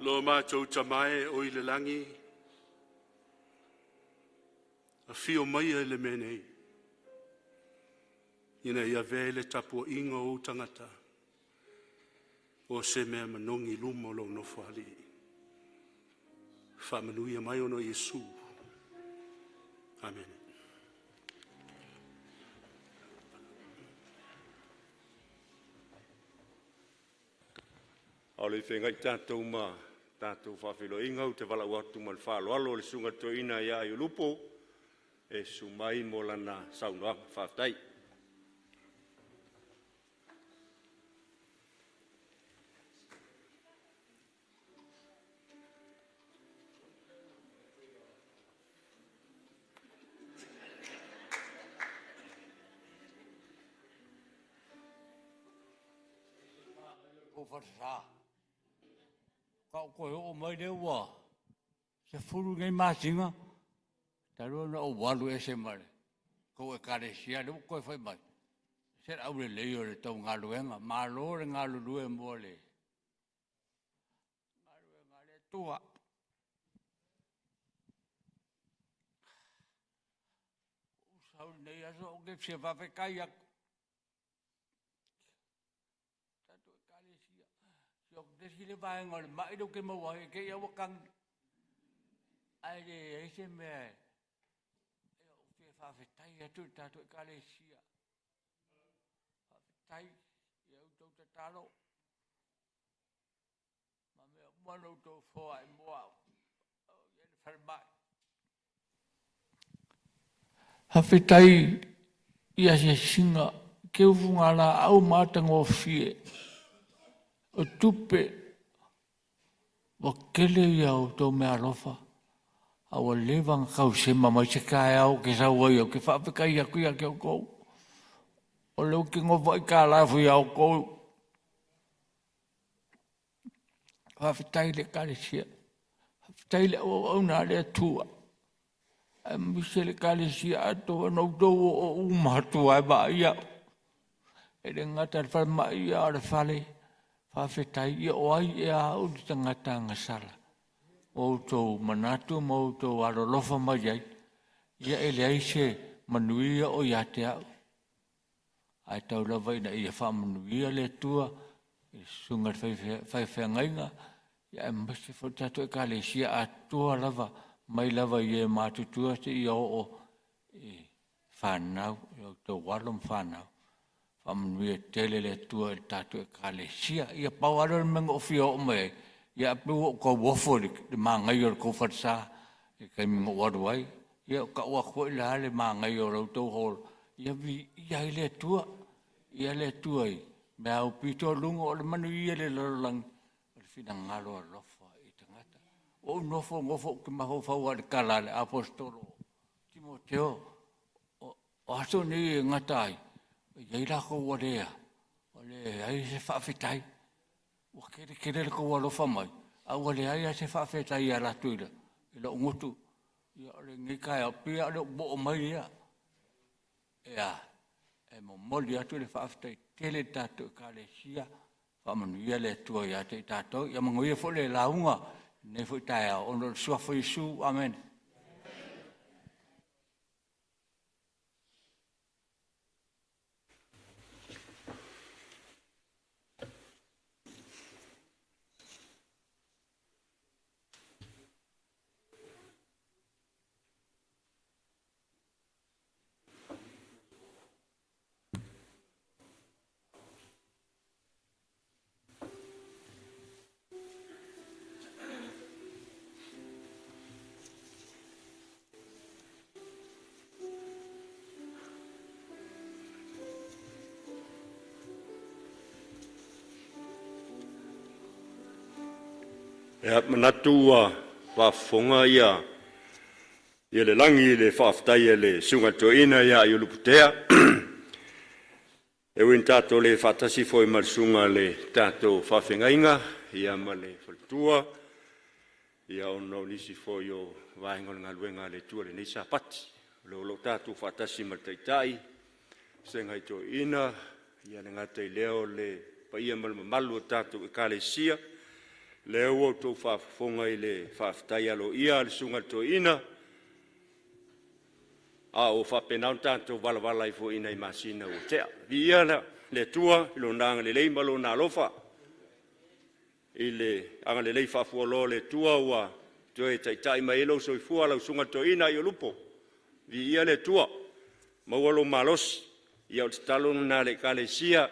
Lo matou Tama e o i le lagi, afio maia i le mea nei, ina ia avea i le tapuaiga o ou tagata o se mea manogi i luma o Lou Nofoalii. Faamanuia mai ona o Iesu. Amene. A o le i feagai tatou ma tatou faafeiloaiga, ou te valaau atu ma le faaaloalo i le Susuga i le Toeaina ia Aiolupo e susu mai mo lana saunoaga. Faafetai. Kou falesa. Faatoa ou toe oo mai lea ua 10 nei masina talu ona ou alu ese ma le tou Ekalesia, lea ua ou toe foi mai, e ese le aulelei o le tou galuega. Malo le galulue mo le galuega a le Atua. Ua ou sau i lenei aso ou te fia faafetai atu i le tatou Ekalesia. Se ou te isi lea vaega o le mai lea ou te maua ai, e te i lava ua tagi, ae leai se mea e... Ou te faafetai atu i le tatou Ekalesia, faafetai i a outou tatalo ma mea uma na outou foai mo au a o i ai i le falemai. Faafetai i asiasiga, teu fugalaau ma atagofie o tupe, ua tele ia outou meaalofa, a ua leva ona tausema mai se taeao ou te sau ai ou te faafetai atu ia te outou. O lea ou te nofo aitalafu ia outou. Faafetai i le Ekalesia, faafetai i le auaunaga a le Atua, aemaise le Ekalesia atoa na outou oo uma atu lava e vaai au. E le gata i le falemai a o le fale. Faafetai. Ia o ai ea au le tagata agasala o outou manatu ma outou alolofa mai ai, ia e leai se manuia o ia te au, ae tau lava ina ia faamanuia le Atua i le susuga i le faifeagaiga, aemaise foi le tatou Ekalesia atoa lava, mai lava i e matutua seia oo i fanau, i outou alo ma fanau. Faamanuia tele le Atua i le tatou Ekalesia. Ia pau lava lea o le mea na ou fia oo mai ai, ia ae pei ua ou tau ofo i le manaia o le tou falesa i le taimi na ou alu ai. Ia tau atu foi la le manaia o la outou hall, ia viia ai le Atua. Viia le Atua i mea aupito i luga o le manuia i le lalolagi, o le finagalo alofa i tagata. Ua ou nofo nofo ou te mafaufau lava i le tala a le Aposetolo o Timoteo, o aso nei e gata ai, e i ai latou ua leai se faafetai. Ua tele tele le tou alofa mai, a ua leai lava se faafetai e alu atu i lou gutu. Ia o lenei taeao, pei lava o le oo mai lea, e momoli atu le faafetai tele i le tatou Ekalesia, faamanuia le Atua ia te i tatou. Ia manuia foi le lauga i lenei foi taeao ona o le suafa o Iesu. Amene. Ia, manatu ua faafofoga ia le lagi i le faafetai a le Susuga i le Toeaina ia Aiolupotea. E ui ina tatou le faatasi foi ma le susuga i le tatou faafeagaiga ia ma le faletua, ia ona o nisi foi o vaega o le galuega a le Atua i lenei Sapati. O lo o tatou faatasi ma le Taitai, Susuga i Toeaina, ia e le gata i lea o le paia ma le mamalu o tatou Ekalesia. Lea ua outou faafofoga i le faafetai aloaia a le Susuga i le Toeaina, a o faapena ona tatou valavala ai foi i nai masina ua tea. Viia le Atua i Lona agalelei ma Lona alofa, i le agalelei faafualoa o le Atua ua toe taitai mai ai lou soifua lau Susuga i le Toeaina Aiolupo. Viia le Atua, maua lou malosi. Ia o le tatalo lena a le Ekalesia,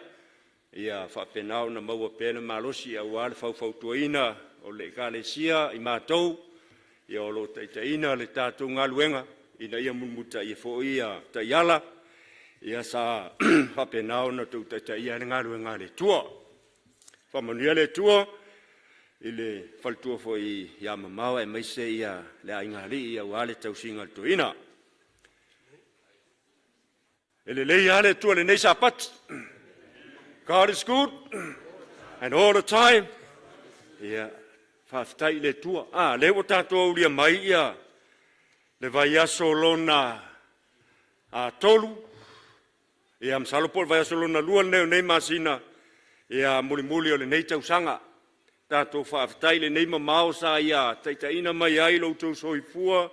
ia faapena ona maua pea le malosi aua le faufautuaina o le Ekalesia, i matou o lo o taitaiina le tatou galuega, ina ia mulimulitaia foi taiala sa faapena ona outou taitaia ai le galuega a le Atua. Faamanuia le Atua i le faletua foi ia Mamao aemaise le aigaalii aua le tausiga a le toeaina. E lelei lava le Atua i lenei Sapati. God is good and all the time. Ia, faafetai i le Atua. A lea ua tatou aulia mai ia le vaiaso lona tolu, ia masalo po o le vaiaso lona lua lenei o nei masina, ia mulimuli o lenei tausaga. Tatou faafetai i lenei mamao sa ia taitaiina mai ai lo outou soifua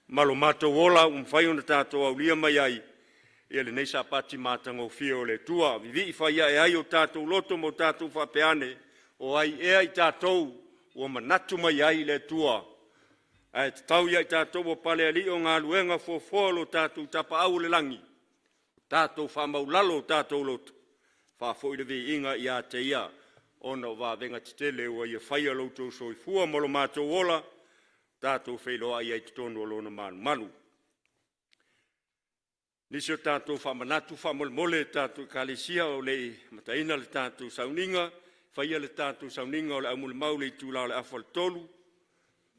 ma lo matou ola ua mafai ona tatou aulia mai ai ia lenei Sapati matagofie o le Atua. Vivii fai ae ai o tatou loto ma o tatou faapea ane, o ai ea i tatou ua manatu mai ai le Atua, ae tatau ia i tatou o palealii o galuega foafoa o lo tatou Tapaau i le lagi, tatou faamaualalo o tatou loto, faafoi le viiga ia te Ia ona o vavega tetele ua Ia faia i lo outou soifua ma lo matou ola, tatou feiloai ai i totonu o Lona malumalu. Nisi o tatou faamanatu faamolemole le tatou Ekalesia o le i amataina le tatou sauniga, faia le tatou sauniga o le aumolimau i le itula e 2:30.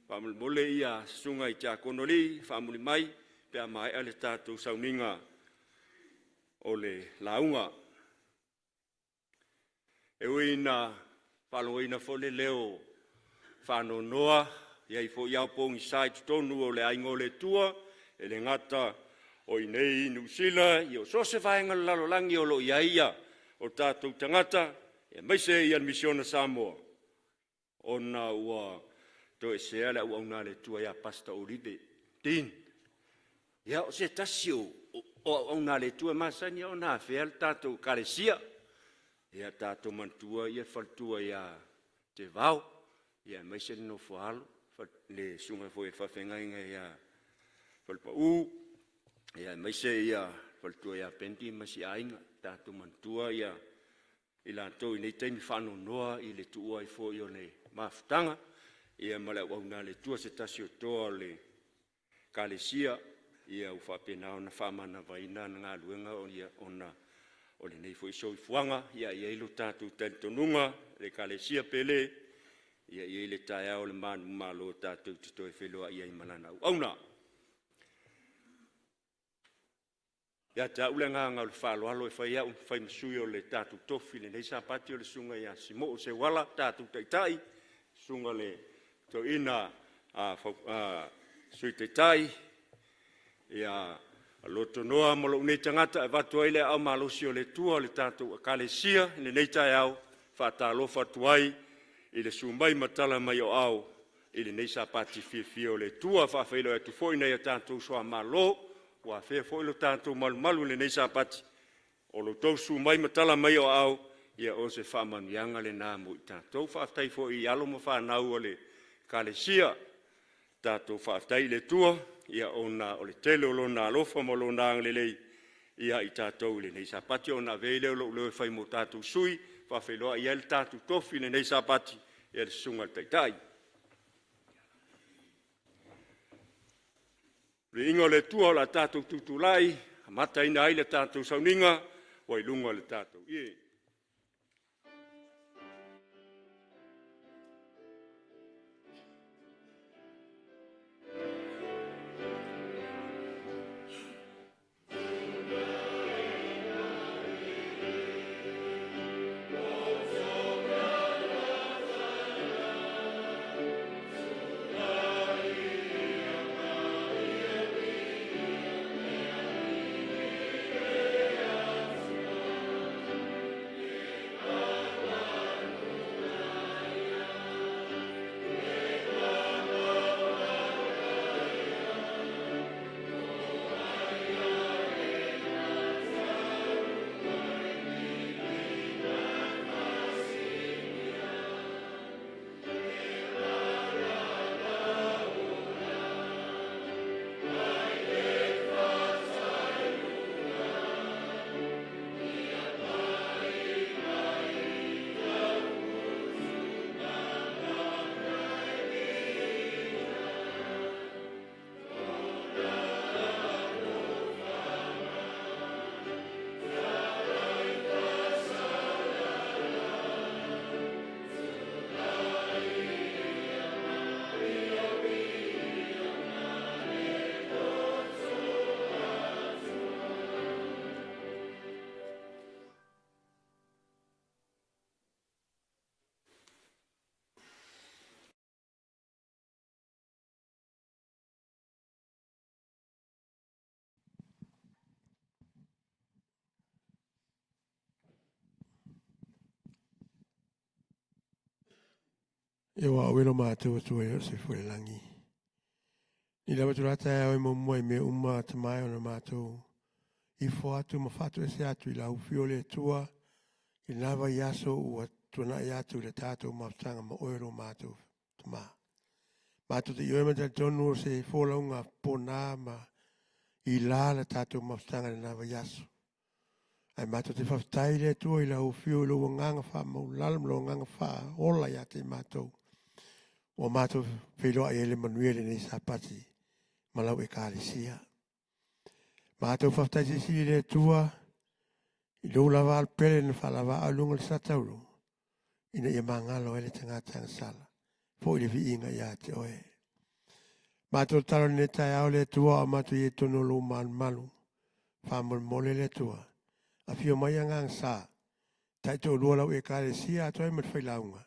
Faamolemole ia susuga i Tiakono alii faamuli mai pe a maea le tatou sauniga o le lauga. E ui ina faalogoina foi le leo faanoanoa, e i ai foi ao pogisa i totonu o le aiga o le Atua, e le gata o i inei i Niu Sila, so o se vaega o le lalolagi o lo o i ai o tatou tagata, aemaise le Misiona Samoa, ona ua toesea le auauna a le Atua ia Pastor Olive Dean. Ia, o se tasi o auauna a le Atua e masani lava ona afea le tatou Ekalesia. Ia tatou manatua le faletua ia Tevao aemaise le nofo-a-alo, le susuga foi i le faafeagaiga ia Falepau, aemaise le faletua ia Penti ma si aiga. Tatou manatua i latou i nei taimi faanoanoa i le tuua ai foi o le mafutaga ma le auauna a le Atua, se tasi o toa o le Ekalesia ua faapena ona faamanavaina ana galuega ona o lenei foi soifuaga. Ae i ai lo tatou talitonuga le Ekalesia pele, e i ai le taeao o le manumalo tatou te toe feiloai ai ma lana auauna. Ia te au le agaga o le faaaloalo e fai ai au ma sui o le tatou tofi i lenei Sapati, o le Susuga ia Simo'u Seuala, tatou Taitai, susuga i le Toeaina Sui Taitai ia Aloto Noa ma lou nei tagata e avatu ai le aao malosi o le Atua i le tatou Ekalesia i lenei taeao. E faatalofa atu ai i le susu mai ma tala mai o aao i lenei Sapati fiafia o le Atua. E faafeiloai atu foi i nai o tatou uso a Malo ua afea foi lo tatou malumalu i lenei Sapati. O lo outou susu mai ma tala mai o aao, ia o se faamanuiaga lena mo i tatou. Faafetai foi i alo ma fanau a le Ekalesia, tatou faafetai i le Atua ona o le tele o Lona alofa ma Lona agalelei ia i tatou i lenei Sapati. Ona avea ai lea o lou leo e fai mo tatou sui e faafeiloai ai le tatou tofi i lenei Sapati, le Susuga i le Taitai. Viiga o le Atua o le a tatou tutulai e amataina ai le tatou sauniga ua i luga o le tatou ie. Ia ua au e lo matou Atua e le o soifua i le lagi. Ni lava tulata e au e muamua i mea uma tamae ona matou ifo atu ma faatoese atu i lau afio le Atua i lena vaiaso ua tuanai atu i le tatou mafutaga ma oe lo matou tama. Matou te ioe ma talitonu o se folauga pona ma i la le tatou mafutaga i lena vaiaso. Ae matou te faafetai i le Atua i lau afio i lou agaga faamaulalo ma lou agaga faaola ia te matou. Ua matou feiloai ai le manuia i lenei Sapati ma lau Ekalesia. Matou faafetai silisili i le Atua i lou lava alupele na faalava i luga o le satauro ina ia magalo ai le tagata agasala. Foi le viiga ia te oe. Matou tatalo i lenei taeao le Atua o matou i ai i totonu o lou malumalu. Faamolemole le Atua. Afio mai Agaga Sa, taitoalua lau Ekalesia atoa ai ma le failauga,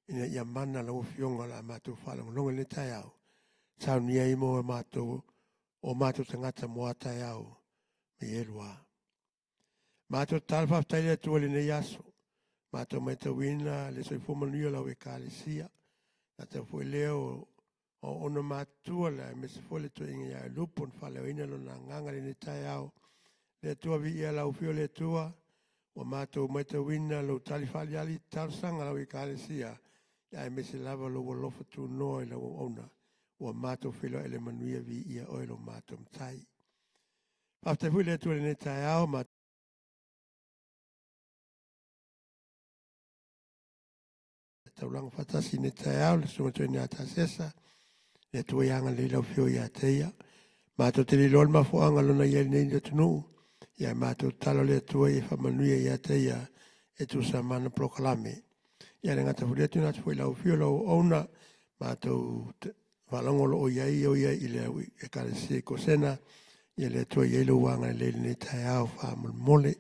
ina ia mana lau Afioga o le a matou faalogologo i lenei taeao. Saunia ai mo matou, o matou tagata mo a taeao ma e lua. Matou tatalo faafetai le Atua i lenei aso. Matou matauina le soifua manuia o lau Ekalesia. Tatou foi lea o ona matutua le aemaise foi le toeaina ia Lupo na faaleoina lona agaga i lenei taeao. Le Atua viia lau afio le Atua, ua matou matauina lou tali faaaliali i talosaga a lau Ekalesia, aemaise lava lou alofa tunoa i lau auauna. Ua matou feiloai i le manuia, viia oe lo matou Matai. Faafetai foi le Atua i lenei taeao, taulaga faatasi i lenei taeao, le susuga toeaina ia Tasesa, le Atua ia agalelei lau afio ia te ia. Matou te le iloa le mafuaaga lona i ai i lenei atunuu, ia matou tatalo le Atua ia faamanuia ia te ia e tusa ma ana polokalame. Ia le gata foi lea, tuuina atu foi i lau afio lau auauna, matou faalogo o lo o i ai o ia i le Ekalesia i Kosena, ia le Atua ia i ai lou agalelei i lenei taeao faamolemole.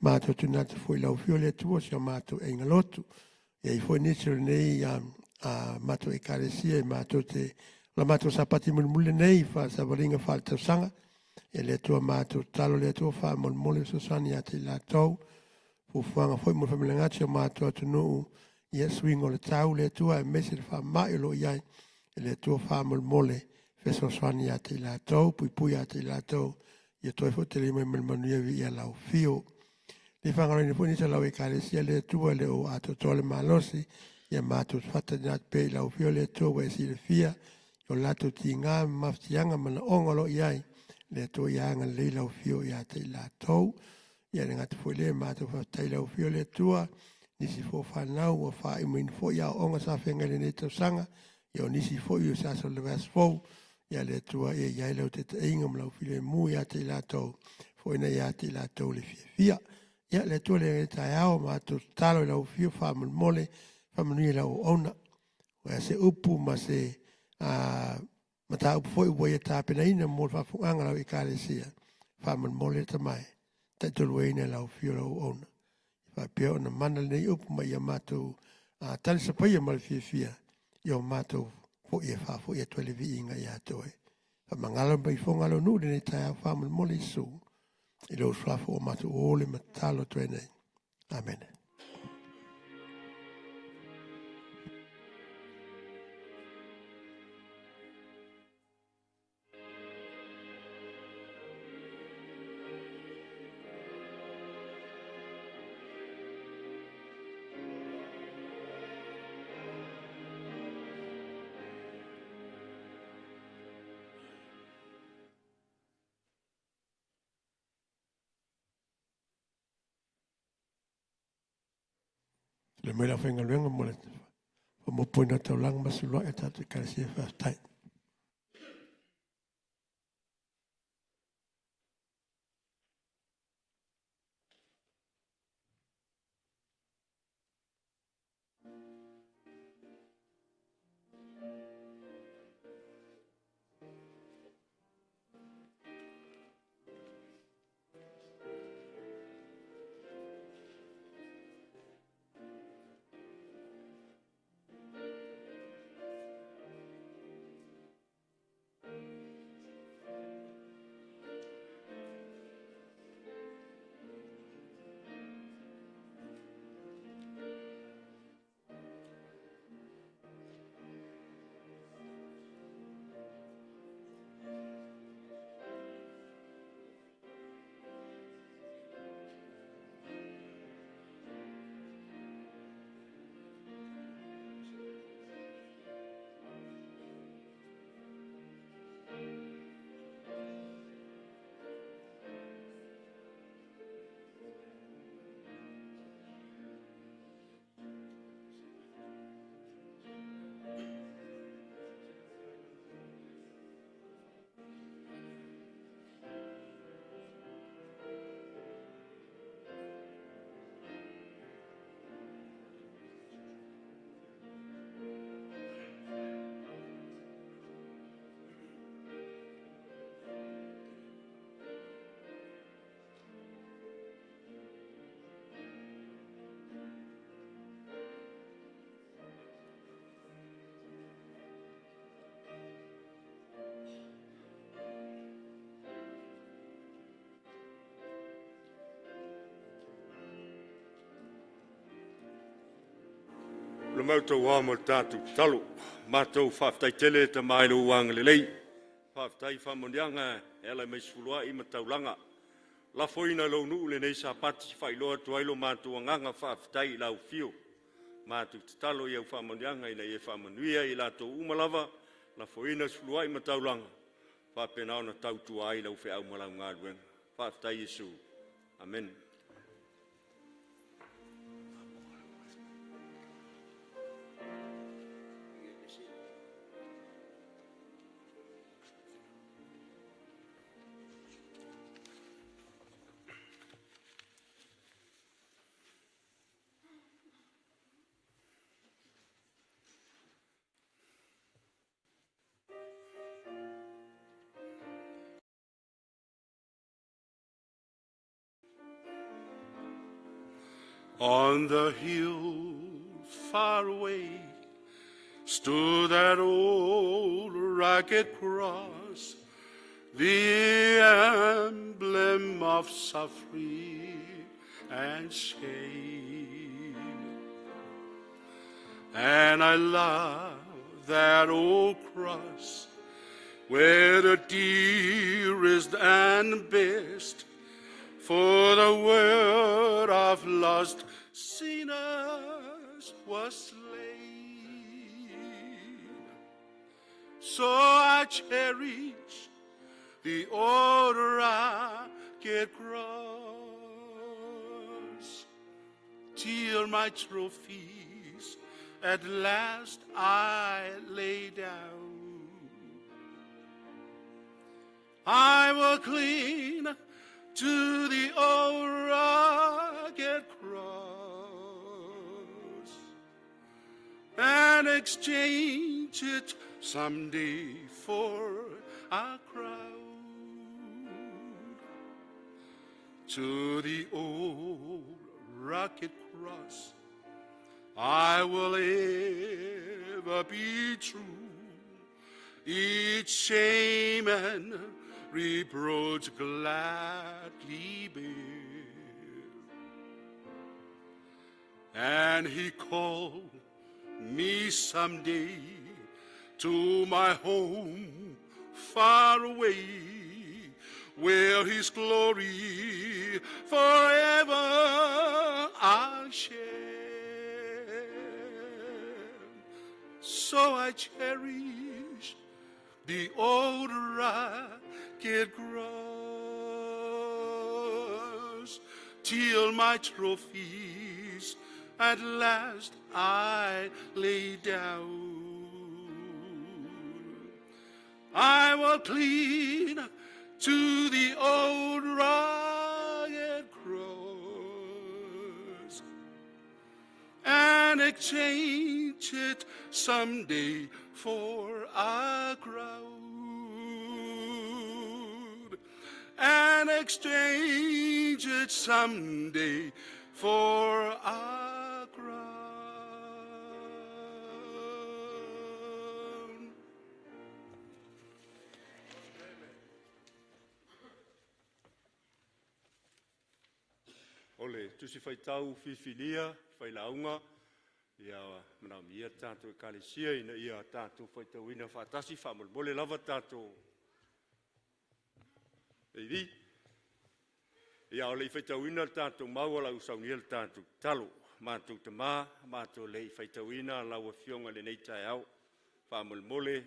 Matou tuuina atu foi i lau afio le Atua si o matou aiga lotu. E i ai foi nisi o lenei matou Ekalesia e matou te o la matou Sapati mulimuli lenei faasavaliga faaletausaga. Ia le Atua matou tatalo le Atua faamolemole fesoasoani ia te i latou. Fuafuaga foi mo le faamanuiaga atu si o matou atunuu, ia suiga o le tau le Atua aemaise le faamai o lo o i ai. E le Atua faamolemole fesoasoani ia te i latou, puipui ia te i latou, ia toe foi tele mai ma le manuia viia lau afio. Le faagaloina foi nisi o lau Ekalesia le Atua e le o atoatoa le malosi, ia matou faatali atu pea i lau afio le Atua ua e silafia i o latou tiga ma mafatiaga manaoga o lo o i ai. Le Atua ia agalelei lau afio ia te i latou. Ia le gata foi lea, matou faafetai i lau afio le Atua, nisi foi o fanau ua faaiumaina foi aoaoga sa feagai i lenei tausaga, ia o nisi foi o se aso o le vaiaso fou, ia le Atua ia i ai lau taitaiga ma lau filemu ia te i latou, foaiina ia te i latou le fiafia. Ia le Atua le taeao, matou tatalo i lau afio faamolemole, faamanuia i lau auauna. O se upu ma se mataupu foi ua ia tapenaina mo le faafofogaaga a lau Ekalesia, faamolemole le tamae, taitoaluaina e lau afio lau auauna. Faapea ona mana lenei upu ma ia matou talisapaia ma le fiafia, ia o matou foi e faafoi atu ai le viiga ia te oe. Faamagalo mai fofoga o lou nuu i lenei taeao, faamolemole Iesu, i lou suafa ua matou o le ma tatalo atu ai nei. Amene. Le mai le aufaigaluega mo le faamopoina o taulaga ma suluai a tatou Ekalesia. Faafetai. Le mau tauā mo le tatou tatalo. Matou faafetai tele e Tama i lou agalelei. Faafetai i faamanuiaga e ala mai sefuluai ma taulaga. Lafoina e lou nuu lenei Sapati, faailoa atu ai lo matou agaga faafetai i lau afio. Matou tatalo i au faamanuiaga ina ia faamanuia i latou uma lava, lafoina sefuluai ma taulaga, faapena ona tautua ai i lau feau ma lau galuega. Faafetai Iesu, amene. On the hill far away stood that old rugged cross, the emblem of suffering and shame. And I love that old cross where the dearest and best for the world of lost sinners was slain. So I cherish the old rugged cross till my trophies at last I lay down. I will cling to the old rugged cross and exchange it someday for a crown. To the old rugged cross I will ever be true. Each shame and reproach gladly bear. And he called me someday to my home far away, where his glory forever I'll share. So I cherish the old rugged cross till my trophies at last I lay down. I will cling to the old rugged cross and exchange it someday for a crown. And exchange it someday for a crown. O le tusi faitau filifilia, failauga, ia manaomia tatou ekalesia ina ia tatou faitauina faatasi, faamolemole lava tatou Eivi. Ia o le i faitauina le tatou mau o lau saunia le tatou tatalo. Matou tama, matou le i faitauina lau afioga i lenei taeao. Faamolemole,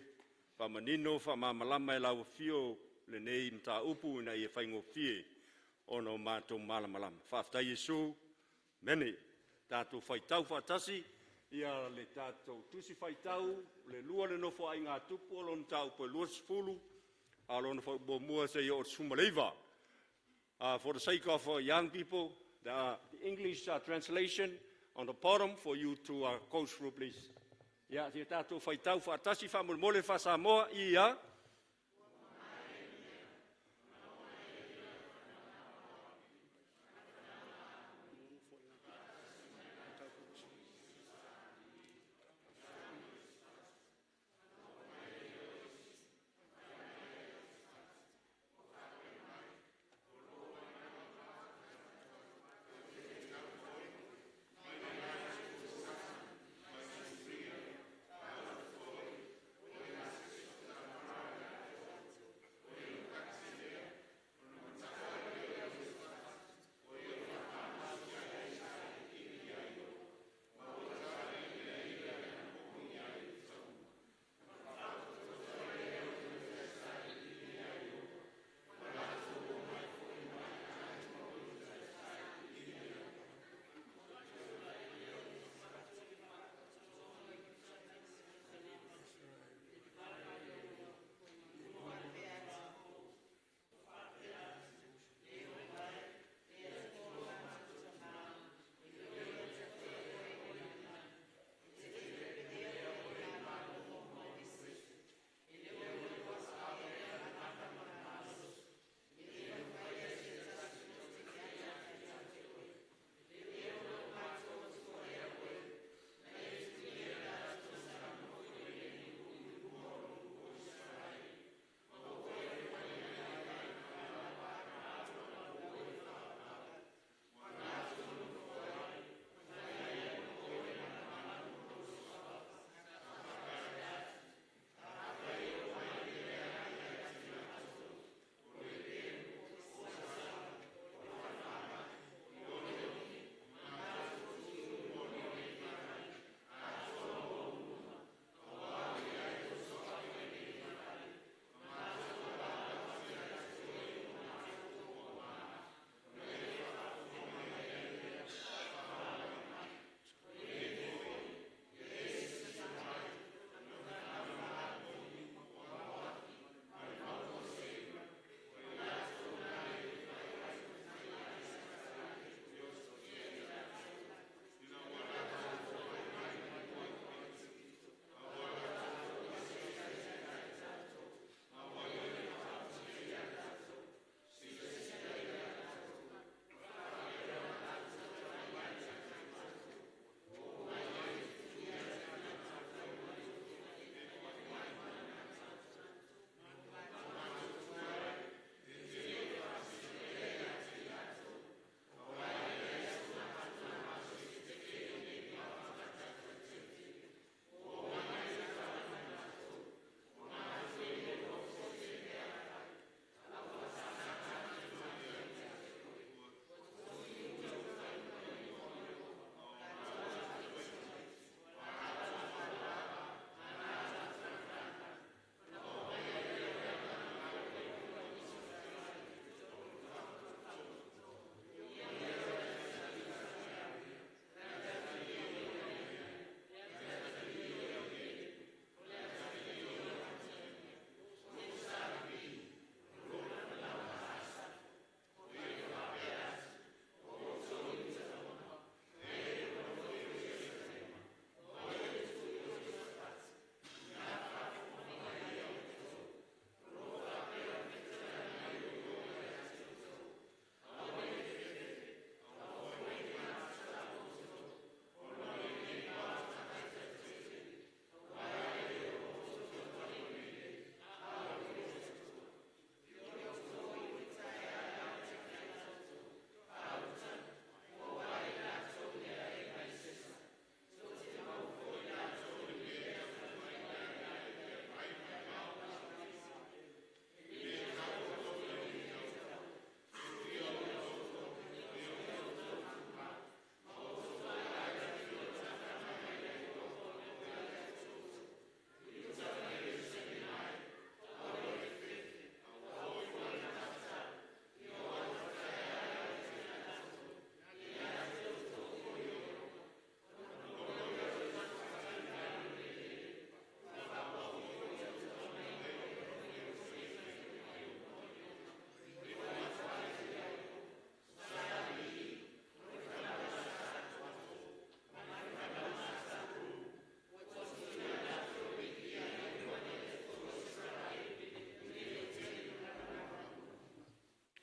faamanino, faamalamalama e lau afio lenei mataupu ina ia faigofie ona o matou malamalama. Faafetai Iesu, mene. Tatou faitau faatasi ia le tatou tusi faitau le lua le Nofoaiga Tupu o lona mataupu e 20 a lona muamua seia oo i le 19. For the sake of young people, the English translation on the bottom for you to go through, please. Ia, sia tatou faitau faatasi faamolemole faa-Samoa ia.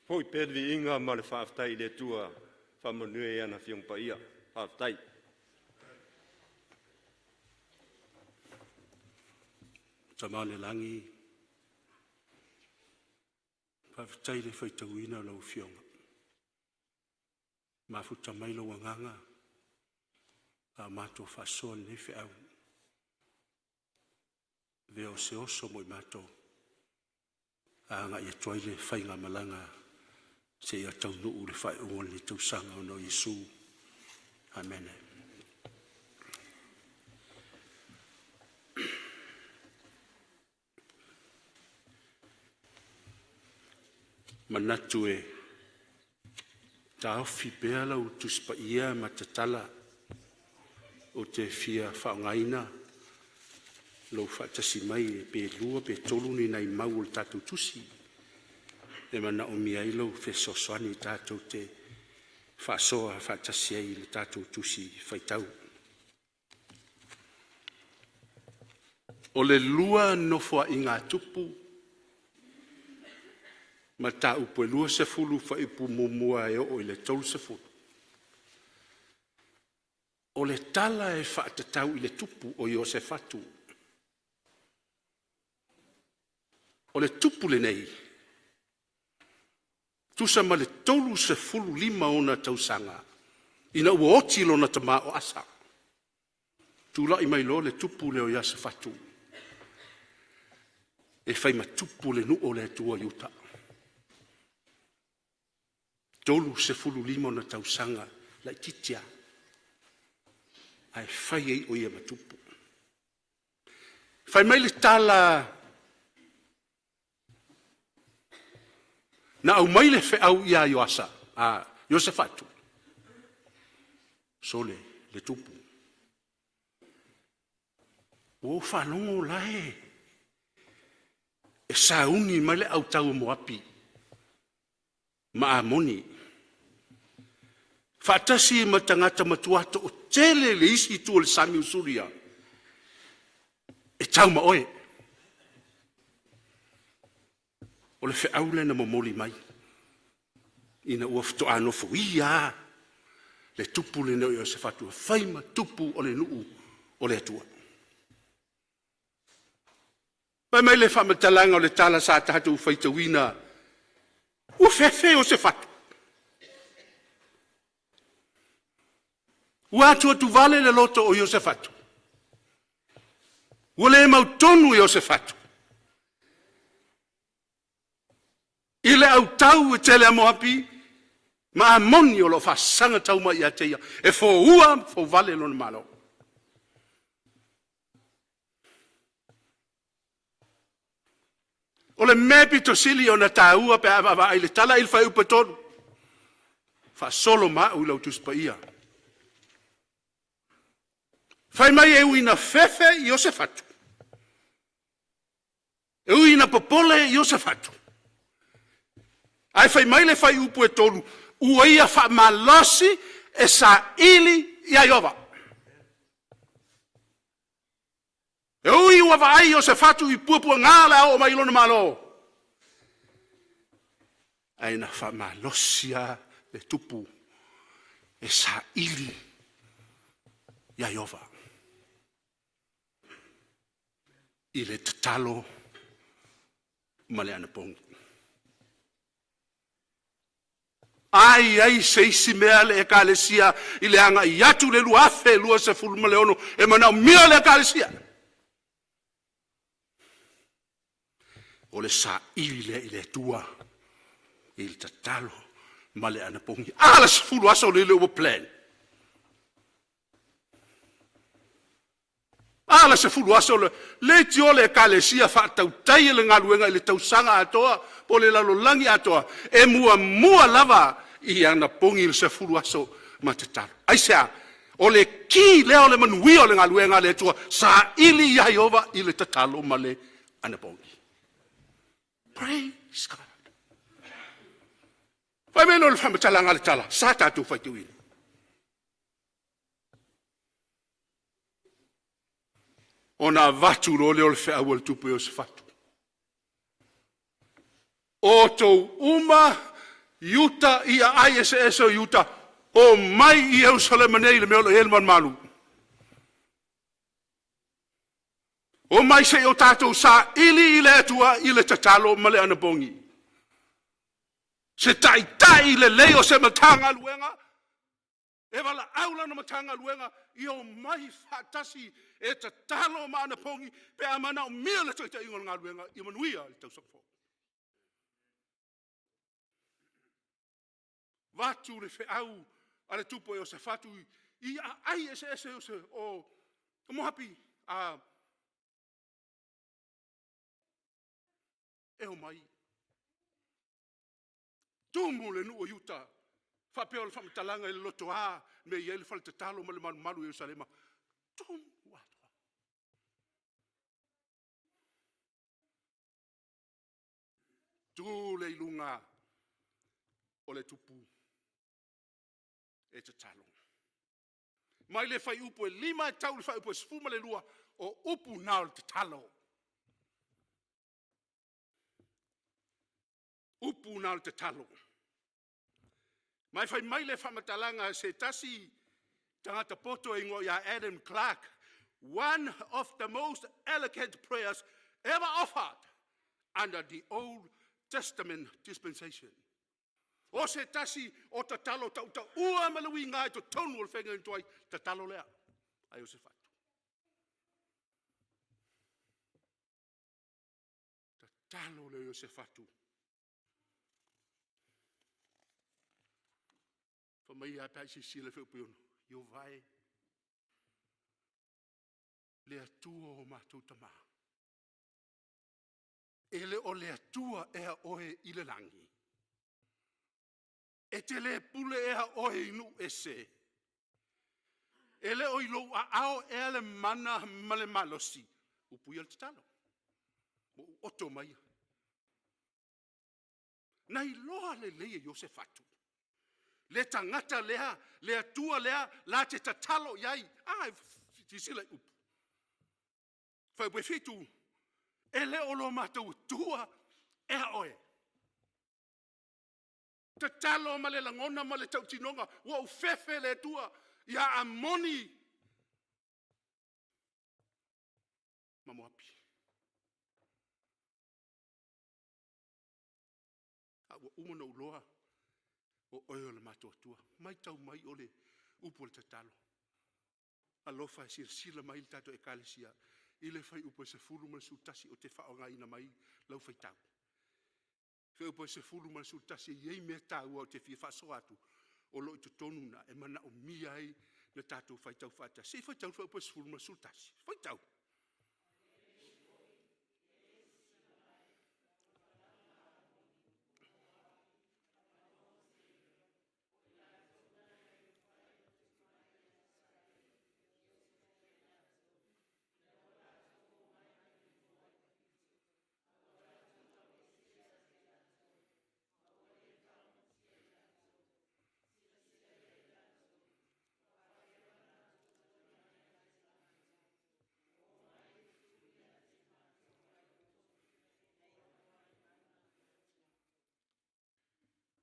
Foi pea le viiga ma le faafetai i le Atua, faamanuia i ana Afioga Paia. Faafetai. Tama i le lagi, faafetai i le faitauina o lau Afioga, mafuta mai lou agaga a o matou faasoa i lenei feau, avea o se oso mo i matou e agai atu ai le faigamalaga seia taunuu le faaiuga o lenei tausaga ona o Iesu. Amene. E manatu e taofi pea lau Tusi Paia ma tatala, ou te fia faaaogaina lou faatasi mai pe lua pe tolu ni nai mau o le tatou tusi e manaomia ai lou fesoasoani tatou te faasoa faatasi ai i le tatou Tusi Faitau. O le lua Nofoaiga a Tupu, mataupu e 20 fuaiupu 1 e oo i le 30, o le tala e faatatau i le tupu o Iosefatu. O le tupu lenei, tusa ma le 35 ona tausaga ina ua oti lona tama o Asa, tulai mai loa le tupu lea o Iosefatu e fai ma tupu o le nuu o le Atua i Iuta. 35 ona tausaga, laitiiti lava, ae fai ai o ia ma tupu. Fai mai le tala na aumai le feau ia Iosefatu, sole, le tupu, ua ou faalogo o la e sauni mai le au tau a Moapi ma Amoni faatasi ma tagata matua toatele i le isi itu o le sami o Suria e tau ma oe. O le feau lea na momoli mai ina ua faatoa nofoia lava le tupu lenei o Iosefatu e fai ma tupu o le nuu o le Atua. Fai mai le faamatalaga o le tala sa tatou faitauina, ua fefe Iosefatu, ua atuatuvale le loto o Iosefatu, ua le mautonu Iosefatu i le autau e tele a Moapi ma Amoni o lo o faasaga mai ia te ia e foua ma fouvale lona malo. O le mea pito sili ona taua pe a vaavaai i le tala i le fuaiupu e 3, faasolo ma au i lau Tusi Paia. Fai mai e ui ina fefe Iosefatu, e ui ina popole Iosefatu, ae fai mai le fuaiupu e 3, ua ia faamalosi e saili ia Ieova. E ui ua vaai Iosefatu i puapuaga o le a oo mai i lona malo, ae na faamalosi lava le tupu e saili ia Ieova i le tatalo ma le anapogi. A i ai se isi mea le Ekalesia i le agai atu i le 2026 e manaomia e le Ekalesia, o le saili lea i le Atua i le tatalo ma le anapogi. A la 10 aso lele ua plan. A la 10 aso le leitioa le Ekalesia faatautai le galuega i le tausaga atoa po o le lalolagi atoa, e muamua lava i anapogi i le 10 aso ma tatalo. Aisea? O le ki lea o le manuia o le galuega a le Atua, saili ia Ieova i le tatalo ma le anapogi. Praise God. Fai mai lea o le faamatalaga a le tala, sa tatou faitauina. Ona avatu loa lea o le feau a le tupu Iosefatu. O outou uma Iuta i aai eseese o Iuta, omai i Ierusalema nei i le mea o lo o i ai le malumalu. Omai se i o tatou saili i le Atua i le tatalo ma le anapogi. Se taitai lelei o se Matagaluega e valaau lana Matagaluega ia omai faatasi e tatalo ma anapogi pe a manaomia le taitaiga o le galuega ia manuia le tausaga fou. Avatu le feau a le tupu o Iosafatu i aai eseese o Moapi, e omai. Tumu le nuu o Iuta, faapea o le faamatalaga i le lotoa mea e i ai le faletatalo ma le malumalu i Yerusalema. Tumu atoa. Tu le iluga o le tupu e tatalo. Mai le fuaiupu e 5 e tau i le fuaiupu e 12, o upu na o le tatalo. Upu na o le tatalo. Ma e fai mai le faamatalaga a se tasi tagata poto e igoa ia Adam Clark, one of the most elegant prayers ever offered under the Old Testament dispensation. O se tasi o tatalo tautaua ma le uiga i totonu o le feagaiga tuai, tatalo lea a Iosefatu. Tatalo lea o Iosefatu. Fai mai a pe a e silasila i le fuaiupu e 6, Ieova e, le Atua o matou tama, e le o le Atua ea oe i le lagi? E te le pule ea oe i nuu ese? E le o i lou aao ea le mana ma le malosi? Upu ia o le tatalo. Ua ou oto mai. Na iloa lelei e Iosefatu le tagata lea, le Atua lea la te tatalo i ai. A, silasila i upu. Fuaiupu 7, e le o lo matou Atua ea oe. Tatalo ma le lagona ma le tautinoga, ua ou fefe i le Atua ia Amoni ma Moapi. A ua uma ona ou iloa o oe o le matou Atua. Matau mai o le upu o le tatalo. Alofa e silasila mai le tatou Ekalesia i le fuaiupu e 10 ma le 11 ou te faaaogaina mai lau faitau. Fuaiupu e 10 ma le 11 e i ai mea taua ou te fia faasoa atu o lo o i totonu i ina e manaomia ai le tatou faitau faatasi. Se i faitau le fuaiupu e 10 ma le 11. Faitau.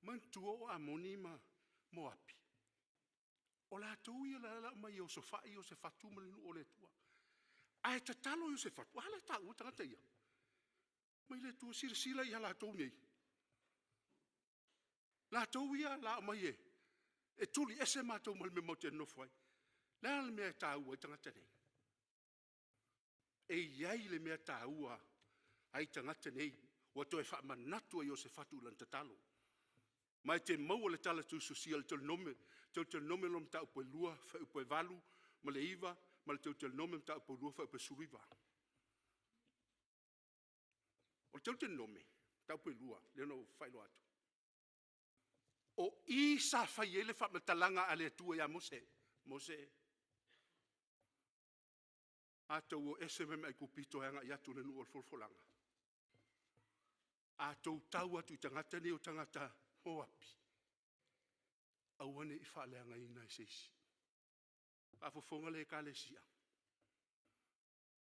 Manatua o Amoni ma Moapi, o latou ia la e aumai e osofai Iosefatu ma le nuu o le Atua. Ae tatalo Iosefatu, a lea e taua tagata ia? Fai mai le Atua, silasila ia latou nei, latou ia o le a aumai e tuli ese matou mai le mea matou te nonofo ai. O le a le mea e taua ai tagata nei? E i ai le mea taua ai tagata nei, ua toe faamanatu e Iosefatu i lana tatalo. Ma e te maua le tala tusitusia i le Teuteronome mataupu e 2, fuaiupu e 8 ma le 9, ma le Teuteronome mataupu e 2, fuaiupu e 19. O le Teuteronome mataupu e 2, lea na ou faailoa atu, o i sa fai ai le faamatalaga a le Atua ia Mose. Mose, a outou o ese mai ma Aikupito e agai atu i le nuu o le folafolaga, a outou tau atu i tagata nei o tagata Moapi, aua ne i faaleagaina e se isi. Faafofoga le Ekalesia,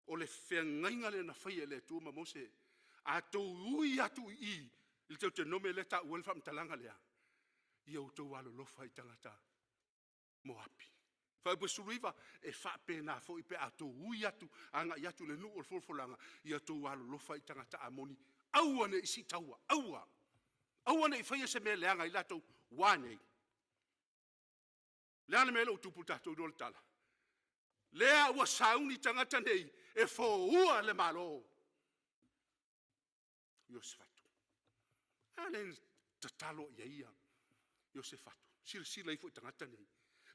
o le feagaiga lea na faia e le Atua ma Mose. A outou ui atu i i, i le Teuteronome lea e taua ai le faamatalaga lea, Ia outou alolofa i tagata Moapi. Fuaiupu 19, e faapena foi pe a outou ui atu agai atu i le nuu o le folafolaga, ia outou alolofa i tagata Amoni, aua ne i siitaua, aua, aua ne i faia se mea leaga i latou, ua a nei? Le a le mea lea ua tupu i tatou iloa le tala? Lea ua sauni tagata nei e foua le Malo. Iosefatu. A lea na tatalo i ai ia Iosefatu, silasila ifo i tagata nei,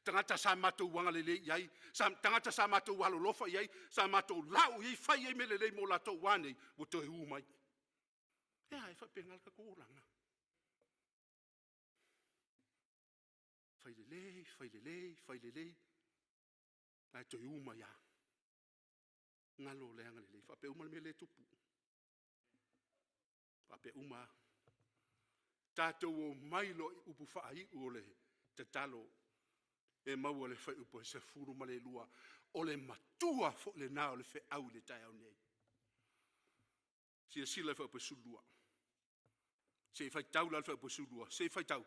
tagata sa matou agalelei i ai, tagata sa matou alolofa i ai, sa matou lau i ai, fai i ai mea lelei mo latou, ua a nei? Ua toe ũ mai. E a, e faapena le tatou olaga. Fai lelei, fai lelei, fai lelei, ae toe ũ mai lava. Galo le agalelei. E faapea uma le mea lea e tupu. E faapea uma lava. Tatou omai loa i upu faaiu o le tatalo e maua i le fuaiupu 12, o le matua foi lena o le feau i le taeao nei. Silasila i le fuaiupu 12. Se i faitau la le fuaiupu 12, se i faitau.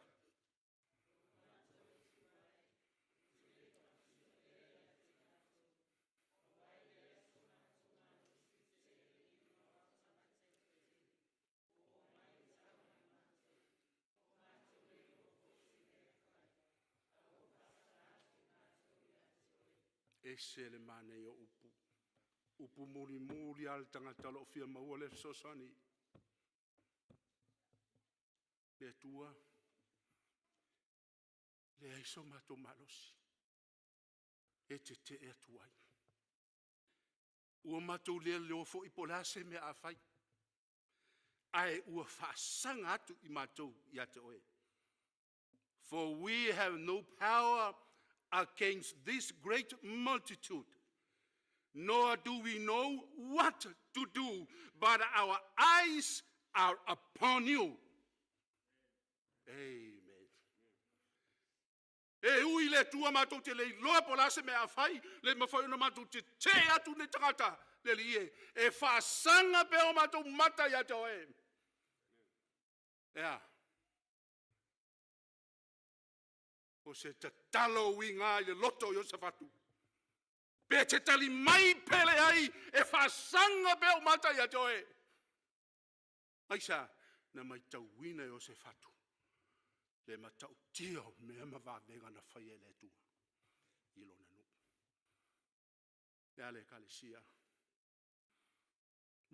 E ese le manaia o upu, upu mulimuli lava a le tagata o lo o fia maua le fesoasoani. Le Atua, e leai so matou malosi e tetee atu ai. Ua matou le iloa foi po o le a se mea a fai, ae ua faasaga atu i matou ia te oe. For we have no power against this great multitude, nor do we know what to do, but our eyes are upon you. Amen. E ui i le Atua matou te le iloa po o le a se mea a fai, le mafai ona matou tetee atu nei tagata, le Alii e, e faasaga pea o matou mata ia te Oe. E a? O se tatalo uiga i le loto o Iosefatu, pe te tali mai pe leai, e faasaga pea ou mata ia te Oe. Aisea? Na matauina e Iosefatu le matautia o mea ma vavega na faia e le Atua i lona nuu. E a le Ekalesia?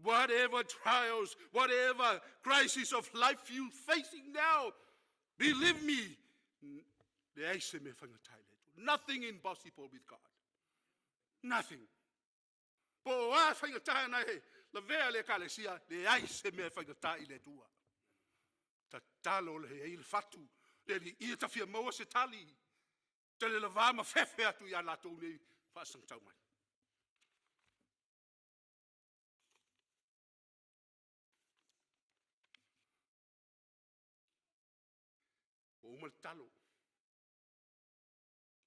Whatever trials, whatever crisis of life you facing now, believe me, leai se mea faigata i le Atua. Nothing impossible with God. Nothing. Po o a faigata na e lavea le ekalesia, leai se mea e faigata i le Atua. Tatalo le i ai le fatu, le Alii ia ta fia maua se tali, ta le lava ma fefe atu ia latou nei faasagatau mai. Ua uma le talo.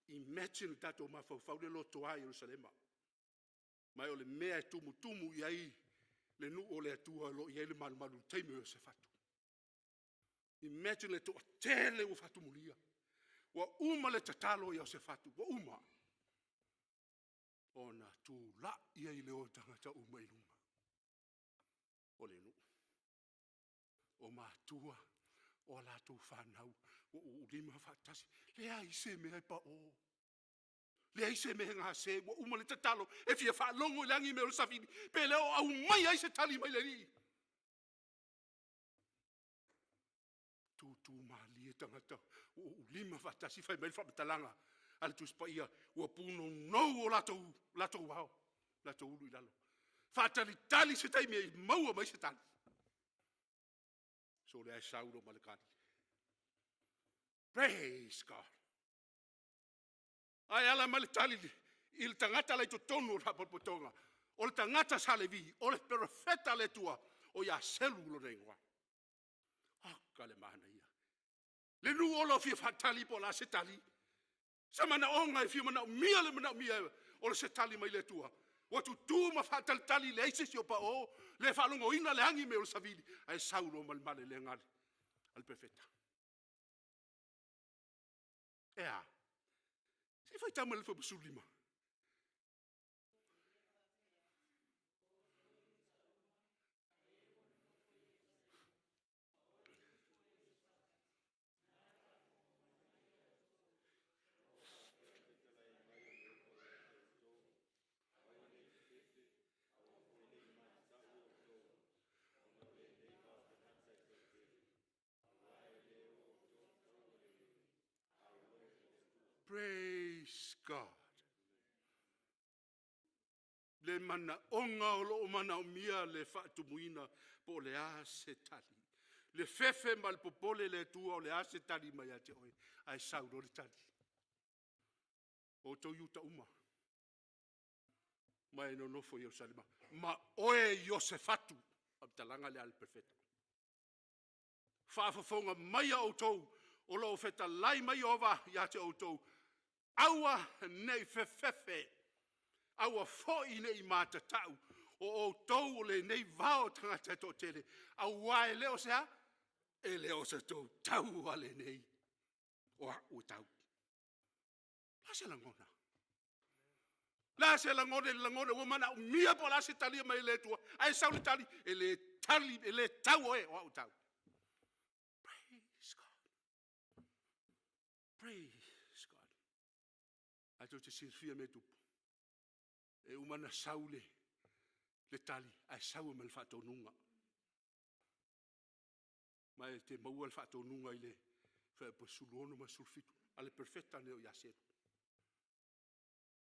Imagine le tatou mafaufau le lotoa i Ierusalema. Ma o le mea e tumutumu i ai le nuu o le Atua o lo o i ai le malumalu i le taimi o Iosefatu. Imagine le toatele ua faatumulia. Ua uma le tatalo a Iosefatu, ua uma. Ona tulai ai lea o tagata uma i luga o le nuu. O matua, o a latou fanau, ua uulima faatasi, leai se mea e pao, leai se mea e gase, ua uma le tatalo, e fia faalogo i le agi mai o le savili, pe le o aumaia ai se tali mai le Alii. Tutu malie tagata ua uulima faatasi, fai mai le faamatalaga a le Tusi Paia, ua punonou o latou, latou ao, latou ulu i lalo. Faatalitali se taimi e maua mai se tali. Sole ae sau loa ma le tali. Praise God. Ae ala mai le tali i le tagata la i totonu o le faapotopotoga. O le tagata sa Levi, o le perofeta a le Atua, o Iaselu lona igoa. Oka le manaia. Le nuu o lo o fia faatali po o le a se tali. Se manaoga e fia manaomia le manaomia o se tali mai le Atua. Ua tutu ma faatalitali, leai se isi o pao, le faalogoina le agi mai o le savili, ae sau loa ma le malelega a le perofeta. E a? Se i faitau mai le fuaiupu 15. Praise God. Le manaoga o lo o manaomia le faatumuina po o le a se tali. Le fefe ma le popole i le Atua o le a se tali mai ia te oe, ae sau loa le tali. O outou Iuta uma, ma e nonofo i Yerusalema, ma oe Iosefatu, faamatalaga lea a le perofeta. Faafofoga maia outou o lo o fetalai mai Ieova ia te outou, aua ne i fefefe, aua foi ne i matatau, o outou o lenei vao o tagata e toatele, aua e le o se a? E le o se tou taua lenei, o au e tau. O le a se lagona? O le a se lagona i le lagona ua manaomia po o le a se talia mai e le Atua, ae sau le tali, e le tali, e le tau oe, o au e tau. Praise God. Praise God. Ae tou te silafia mea e tupu, e uma ona sau le, le tali, ae sau ai ma le faatonuga. Ma e te maua le faatonuga i le Fuaiupu 16 ma le 17 a le perofeta lenei o Iaselu.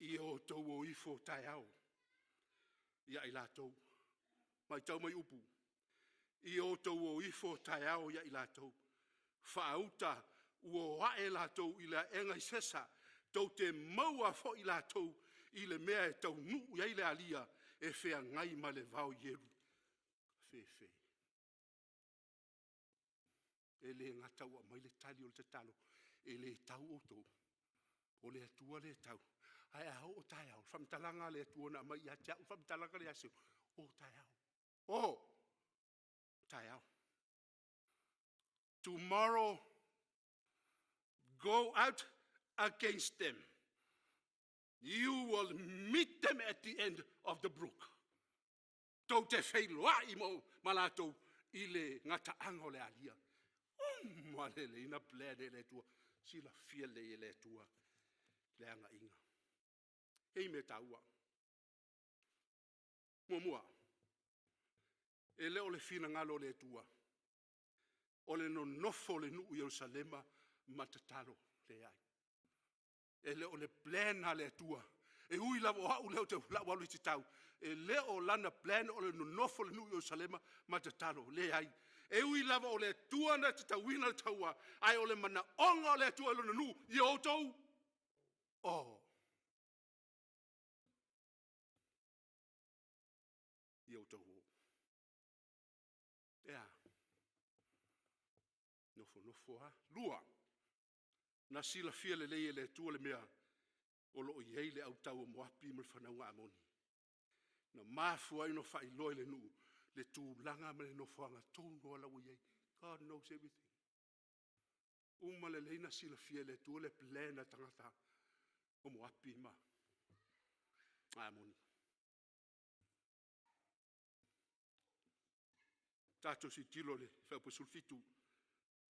Ia outou o ifo taeao ia i latou. Matau mai upu. Ia outou o ifo taeao ia i latou. Faauta ua o ae latou i le aega i Sesa, tou te maua foi latou i le mea e taunuu i ai le alia e feagai ma le vao i Ieru. Fefe. E le gata ua aumai le tali o le tatalo, e le tau outou, o le Atua lea e tau. Ae a oo taeao, o le faamatalaga a le Atua na aumai ia te au, faamatalaga lea ia Seu, o taeao, o taeao. Tomorrow, go out against them. You will meet them at the end of the brook. Tou te feiloai ma latou i le gataaga o le alia. Uma lelei na plan e le Atua. Silafia lelei e le Atua le agaiga. E i ai mea taua. Muamua, e le o le finagalo o le Atua o le nonofo o le nuu i Yerusalema ma tatalo, leai. E le o le plan a le Atua. E ui lava o au lea ou te lau alu i tau, e le o lana plan o le nonofo o le nuu i Ierusalema ma tatalo, leai. E ui lava o le Atua na te tauina le taua, ae o le manaoga o le Atua i lona nuu, ia outou o. Ia outou o. E a? Nofonofo lava. Lua, na silafia lelei e le Atua le mea o lo o i ai le au taua Moapi ma le fanauga Amoni. Na mafua ai ona faailoa i le nuu le tulaga ma le nofoaga tonu lava la ua i ai. God knows everything. Uma lelei ona silafia e le Atua le plan a tagata o Moapi ma Amoni. Tatou tilotilo i le fuaiupu 17,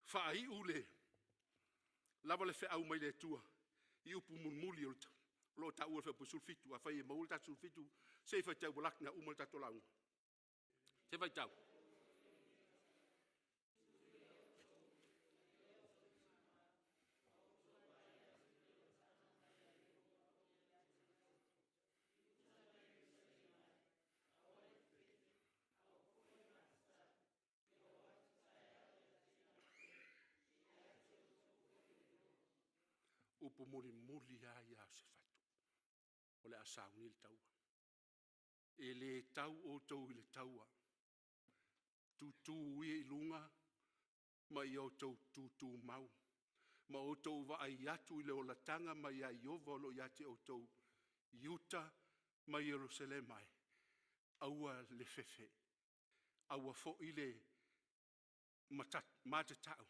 faaiu le lava le feau mai le Atua i upu mulimuli o lo o taua i le fuaiupu 17. Afai e maua le tatou 17, se i faitau ua laki na uma le tatou lauga. Se i faitau. Upu mulimuli lava ia a Iosefatu, o le a sauni le taua. E le tau outou i le taua, tutu ia i luga ma ia outou tutumau, ma outou vaai atu i le olataga mai ia Ieova o lo o ia te outou i Iuta ma Ierusalema e, aua le fefe, aua foi le matatau,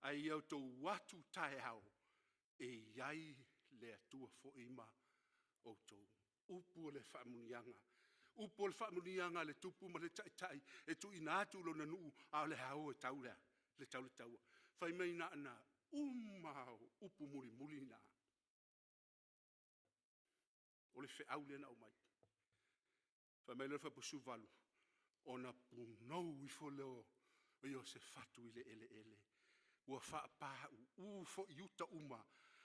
a ia outou o atu taeao e ai le Atua foi ma outou. Upu o le faamuniaga. Upu o le faamuniaga a le tupu ma le taitai e tuuina atu i lona nuu, a o le a o e tau le, le tau le taua. Fai mai na ona uma lava o upu mulimuli na, o le feau lea na aumai. Fai mai loa le Fuaiupu 18, ona punou ifo lea o Iosefatu i le eleele, ua faapāuu foi Iuta uma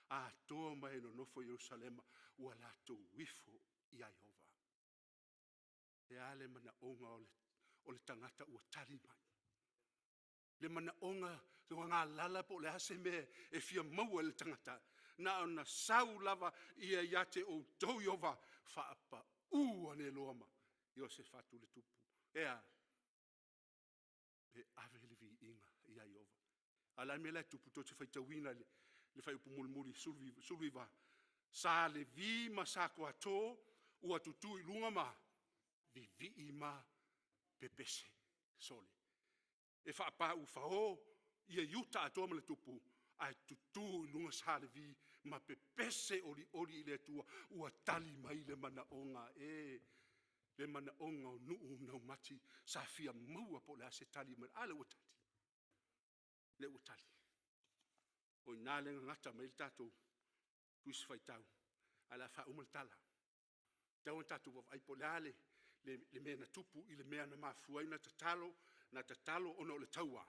atoa ma e nonofo i Ierusalema, ua latou ifo ia Ieova. E a le manaoga o le tagata ua tali mai? Le manaoga ua galala po o le a se mea e fia maua e le tagata, na ona sau lava ia ia te outou Ieova, faapau ane loa ma Iosefatu le tupu. E a? E ave le viiga ia Ieova. A o le a le mea la e tupu? Tou te faitauina i le fuaiupu mulimuli 19, sa Levi ma sa Koato ua tutu i luga ma vivii ma pepese, sole, e faapau-fao ia Iuta atoa ma le tupu, ae tutu i luga sa Levi ma pepese olioli i le Atua ua tali mai le manaoga. E, le manaoga o nuu naumati sa fia maua po o le a se tali mai, a lea ua tali, lea ua tali. O i ina lea e gagata mai ai le tatou Tusi Faitau, ae o le a faauma le tala. E tatau ona tatou vaavaai po o le a le mea na tupu i le mea na mafua ai ona tatalo, na tatalo ona o le taua.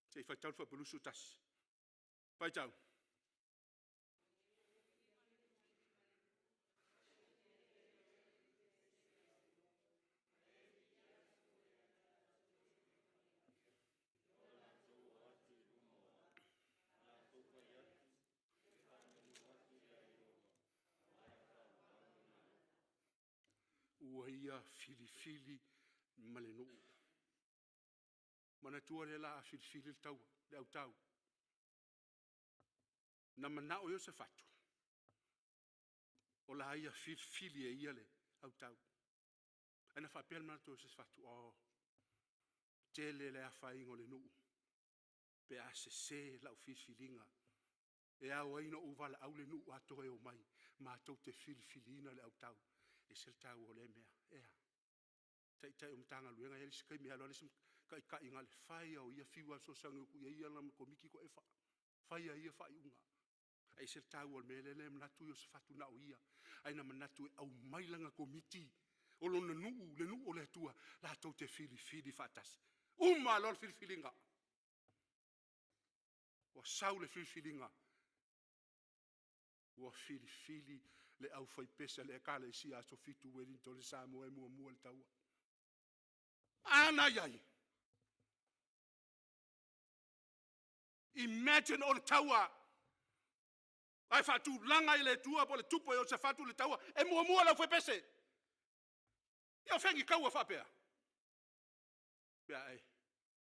Se i faitau le Fuaiupu 21. Faitau. Ua ia filifili ma le nuu. Manatua lea o le a filifili le taua, le autao. Na manao Iosefatu, o le a ia filifili e ia le autao. Ae na faapea le manatu o Iosefatu, oh, tele le afaina o le nuu pe a sese lau filifiliga. E ao ai ona ou valaau le nuu atoa e omai matou te filifiliina le autao. E ese le taua o lea mea. E a? Taitai o Matagaluega, e i ai le isi taimi e alu lava le isi taitai na o le fai lava o ia fiu lava e fesoasoani atu i ai ia ma lana komiti e toa-5, fai lava e ia faaiuga. Ae ese le taua o le mea lea, lea na manatu Iosefatu na o ia, ae na manatu e aumai lana komiti o lona nuu, le nuu o le Atua, latou te filifili faatasi. Uma loa le filifiliga, ua sau le filifiliga, ua filifili le aufaipese a le Ekalesia Aso Fitu Ueligitone Samoa e muamua i le taua. A na i ai? Imagine o le taua, ae faatulaga e le Atua po o le tupu o Iosefatu le taua, e muamua le aufaipese. Ia o fea ni taua faapea? Pe a e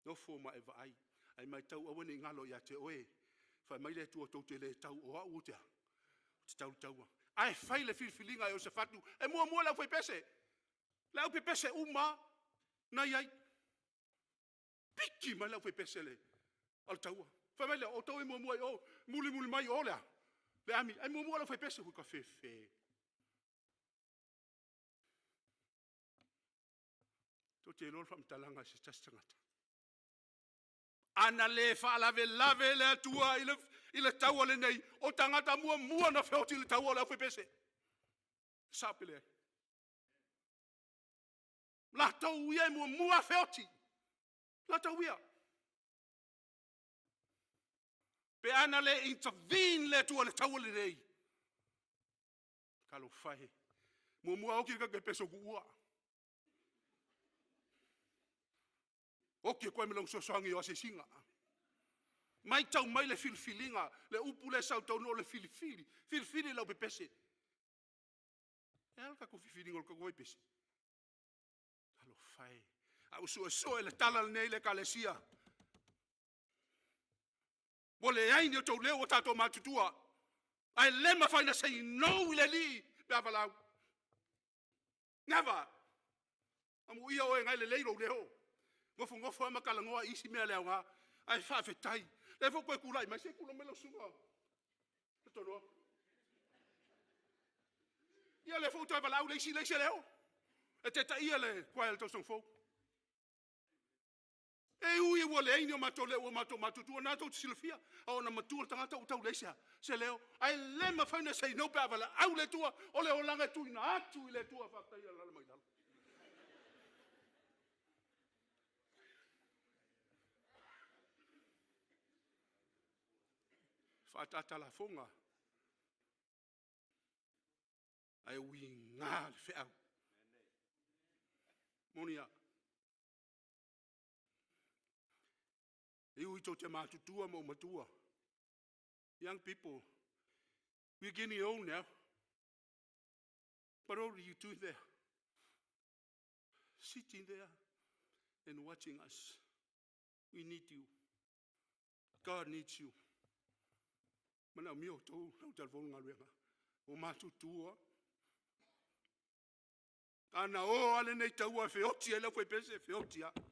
nofo ma e vaai, ae matau aua ne i galo ia te oe, fai mai le Atua tou te le tau o au ou te a? Ou te tau i le taua. Ae fai le filifiliga a Iosefatu, e muamua le aufaipese, le aupepese uma lava na i ai. Piki mai le aufaipese o le taua. Fai mai lea, o outou e muamua i o, mulimuli mai o le a? Le ami, ae muamua le aufaipese. Ua ou fefe. Tou te iloa le faamatalaga a se tasi tagata? A na le faalavelave le Atua i le taua lenei, o tagata muamua na feoti i le taua o le aufaipese. Sao pe leai? Latou ia e muamua feoti. Latou ia. Pe a na le intervene le Atua i le taua lenei, talofa e, muamua oti le tagata i pese tuua. Oti atu ai ma lona fesoasoani i le asiasiga. Matau mai le filifiliga, le upu lea e sau taunuu o le filifili, filifili le aupepese. E a le tatou filifiliga o le tatou aipese? Talofa e, a ua suesue le tala lenei le Ekalesia. Ua leai ni outou leo ua tatou matutua, ae le mafai ona say no i le Alii pe a valaau. Never! Amuia oe na e lelei lou leo, nofonofo lava ma talanoa i isi mea le aoga. Ae faafetai, Lea foi toe tulai mai, se i tulai mai lau susuga Letonoa. Ia lea foi ua toe valaau le isi leai se leo e taitaia le choir i le tausaga fou. E ui ua leai ni o matou leo ua matou matutua, o lena tou te silafia, a oo ina matua le tagata ua tau leai se leo. Ae le mafai ona say no pe a valaau le Atua, o le olaga e tuuina atu i le Atua. Faafetai e alaala mai i lalo. Faaataata a lafoga ae uiga le feau. E moni a. E ui tou te matutua ma ou matua, young people, we are getting old now. But what are you doing there? Sitting there and watching us. We need you. God needs you. Manaomia outou lau talavaou i le galuega. Ua matutua. A na o lava lenei taua e feoti ai le aufaipese, e feoti lava.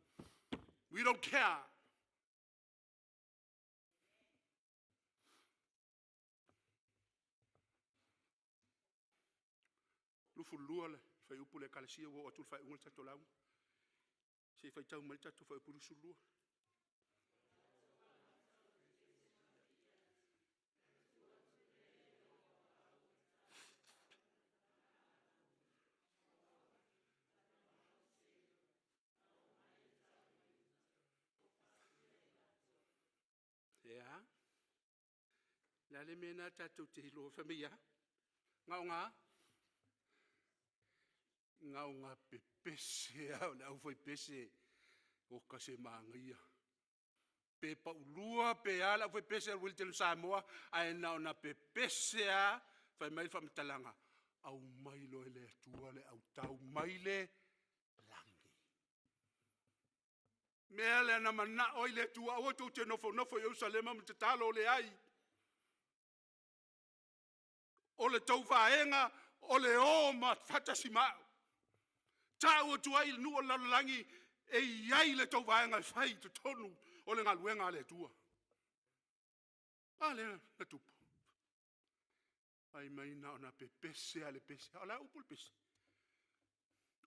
We don't care. 22 le fuaiupu o le Ekalesia ua oo atu i le faaiuga o le tatou lauga. Se i faitau mai le tatou fuaiupu 22. Ia, le a le mea lena tatou te iloa fai mai e a? Na ona pepese lava o le aufaipese, oka se manaia. Pe paulua pe a le aufaipese a le Ueletele o Samoa, ae na ona pepese lava fai mai le faamatalaga, aumai loa e le Atua le autao mai le lagi. Mea lea na manao ai le Atua, aua tou te nofonofo i Ierusalema ma tatalo, leai. O le tou vaega o le o ma faatasi ma au. Tau atu ai i nuu o le lalolagi, e i ai le tou vaega e fai i totonu o le galuega a le Atua. A lea na tupu. Fai mai na ona pepese lava o le pese. A o le a upu o le pese?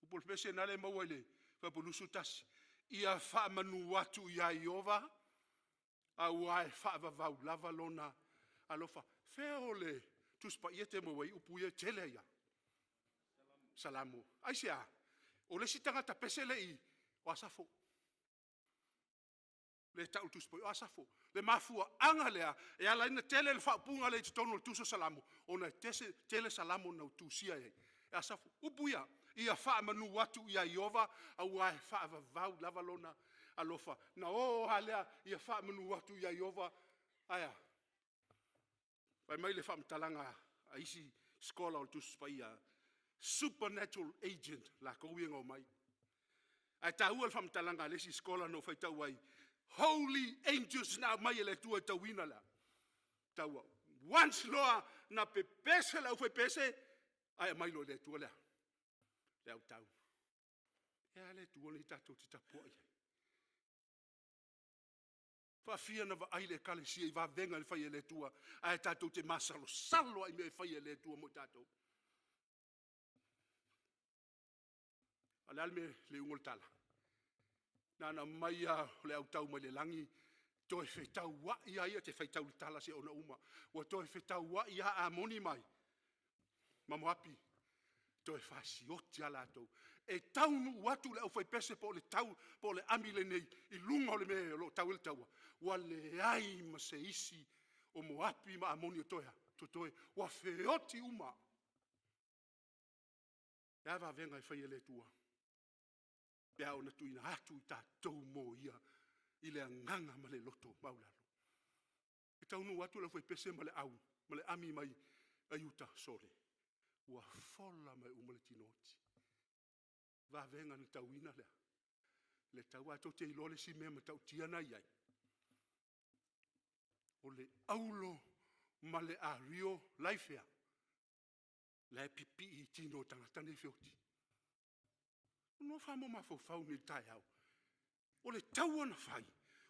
Upu o le pese lena e maua i le Fuaiupu 21, ia faamanu atu ia Ieova, aua e faavavau lava lona alofa. Fea o le Tusi Paia e te maua ai upu ia e tele ai lava? Salamo. Aisea? O le isi tagata pese lea e i i, o Asafo. Lea e tau i le Tusi Paia o Asafo. Le mafuaaga lea e ala ai ona tele le faaupuga lea i totonu o le tusi o Salamo, ona e tele Salamo na tusia ai e Asafo. Upu ia, ia faamanu atu ia Ieova, aua e faavavau lava lona alofa. Na o lava lea ia faamanu atu ia Ieova, ae a? Fai mai le faamatalaga a isi skola o le Tusi Paia, supernatural agent latou ia na omai. Ae taua le faamatalaga a le isi skola na ou faitau ai, holy angels na aumai e le Atua e tauina le taua. Once loa na pepese le aufaipese, ae aumai loa e le Atua le autao. E a le Atua lenei tatou te tapuai ai? Faafia ona vaai le ekalesia i vavega na fai e le Atua, ae tatou te masalosalo lava i mea e fai e le Atua mo i tatou. A o le a le mea, le iuga o le tala? Na ona aumai lava o le autao mai le lagi, toe fetauai lava ia, e te faitau i le tala seia uma, ua toe fetauai lava Amoni ma Moapi, toe fasioti lava latou. E taunuu atu le aufaipese po o le tau po o le ami lenei i luga o le mea o lo o tau ai le taua, ua leai ma se isi o Moapi ma Amoni o totoe, ua feoti uma. O le a vavega e fai e le Atua? Pe a oo ina tuuina atu i tatou mo Ia i le agaga ma le loto maualalo. E taunuu atu le aufaipese ma le au ma le ami mai uta, sole, ua fola mai uma le tino oti. Vavega na tauina lea le taua. Ae tou te iloa le isi mea matautia na i ai? O le auro ma le ario la e i fea? La e pipii i tino o tagata nei e feoti. Nofo ma mafaufau nei i le taeao, o le taua na fai,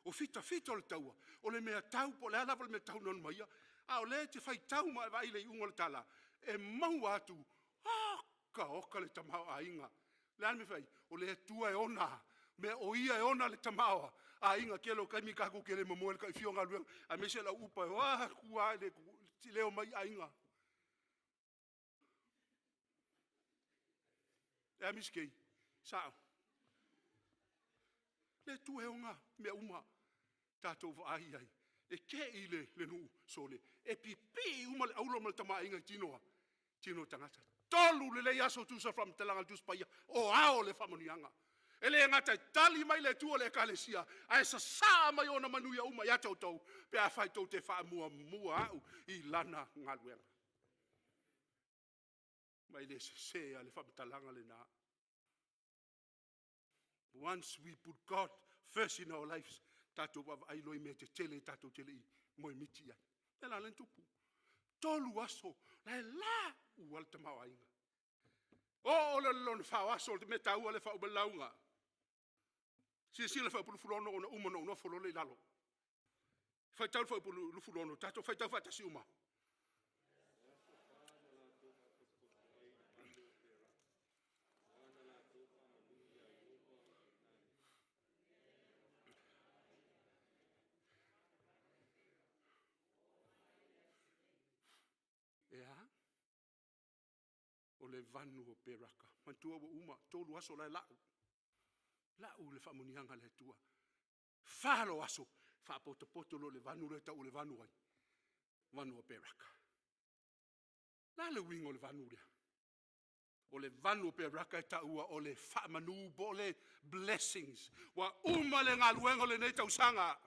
O fitafita o le taua, o le mea tau po o le a lava le mea tau na ma ia, a o lea e te faitau ma e vaai i le iuga o le tala, e maua atu, oka oka le tamaoaiga. O le a le mea e fai ai? O le Atua e ona mea, o Ia e ona le tamaoaiga. Tele o taimi tatou te le momoe i le taifia o galuega, aemaise le au upa e o atu lava e le omai i aiga. E a Misi K? Sao? Le Atua e ona mea uma. Tatou vaai i ai, e te i le nuu, sole, e pipii uma le auro ma le tamaoaiga i tino o tagata. 3 lelei aso tusa o le faamatalaga a le Tusi Paia, o ao le faamanuiaga. E le gata e tali mai le Atua i le ekalesia, ae sasaa mai ona manuia uma ia te outou pe afai tou te faamuamua au i lana galuega. Ma e le sese lava le faamatalaga lena. Once we put God first in our lives, tatou vaavaai loa i mea tetele tatou te le i moemiti i ai. O lea la na tupu. 3 aso, la e lau lava le tamaoaiga. Oo loa i le lona 4 o aso, o le mea taua lea e faauma ai le lauga. Silasila i le fuaiupu 26 ona uma ona ou nofo loa lea i lalo. Faitau le fuaiupu 26, tatou faitau faatasi uma. E a? O le vanu o peraka. Manatua ua uma, 3 aso la e lau, lau le faamanuiaga a le Atua. Fa loa o aso, faapotopoto loa i le vanu lea e tau o le vanu o ai? Vanu o peraka. O le a le uiga o le vanu lea? O le vanu o peraka e taua o le faamanu po o le blessings. Ua uma le galuega o lenei tausaga.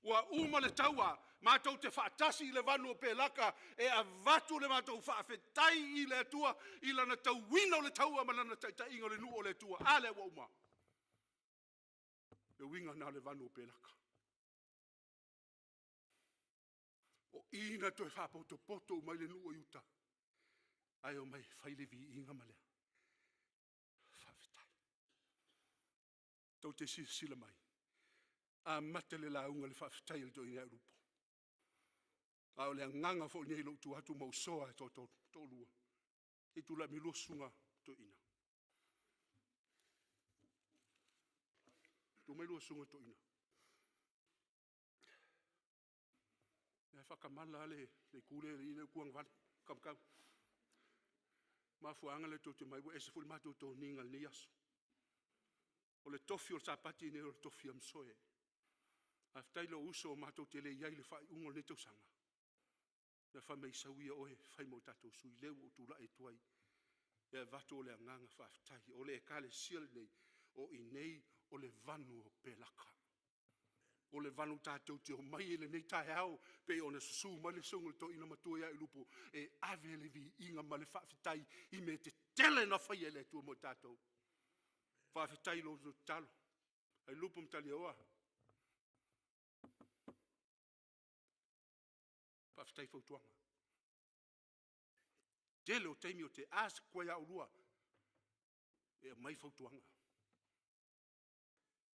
Ua uma le taua, matou te faatasi i le vanu o Pelaka e avatu le matou faafetai i le Atua i lana tauina o le taua ma lana taitaiga o le nuu o le Atua. A lea ua uma. Le uiga lena o le vanu o Pelaka. O i na toe faapotopoto uma ai le nuu o Iuta, ae omai e fai le viiga ma le faafetai. Tou te silasila mai, amata le lauga i le faafetai a le toeaina ia Iupo. A o le agaga foi lenei i lou tu atu ma ou soa e toalua. Se i tulai mai lua susuga toeaina. Tu mai lua susuga toeaina. E faatamala lava le itu lea e i ai le tu agavale, taumatau. O le mafuaaga lea tou te omai ai, ua ese foi le matou toniga i lenei aso. O le tofi o le Sapati lenei o le tofi Amsoe. Faafetai i lou uso matou te le i ai i le faaiuga o lenei tausaga, ae fai mai sau ia oe e fai mo tatou sui, lea ua ou tulai atu ai e avatu le agaga faafetai. O le ekalesia lenei, o i inei o le vanu o pelaka. O le vanu tatou te omai ai i lenei taeao, e pei ona susu mai le susuga i le toeaina matua ia Iulupo, e ave le viiga ma le faafetai i mea tetele na faia e le Atua mo i tatou. Faafetai i la outou tatalo. Ailupo ma Mataia, faafetai i fautuaga. Tele o taimi ou te ask atu ai ia oulua e aumai fautuaga. O le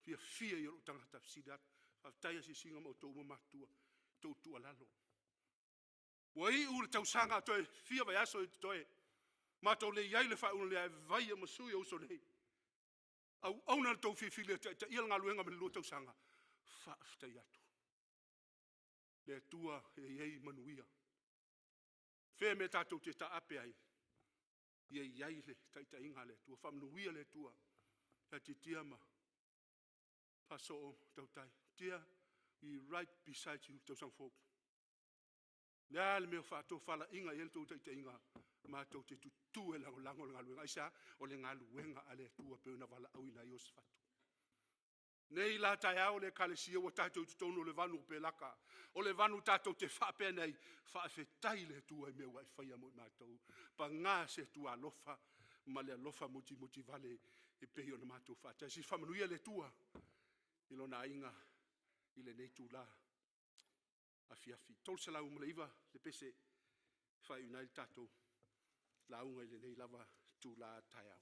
fiafia ia o lou tagata e fesili atu. Faafetai Asiasiga ma outou uma matua i tou tuualalo. Ua iu le tausaga toe fia vaiaso o totoe, matou le i ai i le faaiuga ae fai ai ma sui o uso nei. Auauna na outou filifilia e taitaia le galuega mo le 2 tausaga, faafetai atu. Le Atua e i ai manuia. Fea mea tatou te taape ai, ia i ai le taitaiga a le Atua. Faamanuia le Atua ia Tiatia ma Faasoo Tautai. Tia, we right beside you i le tausaga fou. O le a le mea o faatofalaiga i ai le tou taitaiga, matou te tutu e lagolago le galuega. Aisea? O le galuega a le Atua e pei ona valaauina ai Iosefatu. Nei la taeao le ekalesia ua tatou i totonu o le vanu o Pelaka. O le vanu tatou te faapea nei, faafetai i le Atua i mea ua e faia mo i matou. Paga se Atua alofa ma le alofa mutimuli vale e pei ona matou faatasi. Faamanuia le Atua i lona aiga i lenei itula afiafi. 309 le pese e faaiuina ai le tatou lauga i lenei lava itula taeao.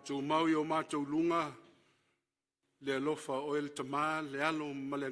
Tumau i o matou luga le alofa o Oe le Tama, le Alo ma le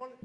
Agaga.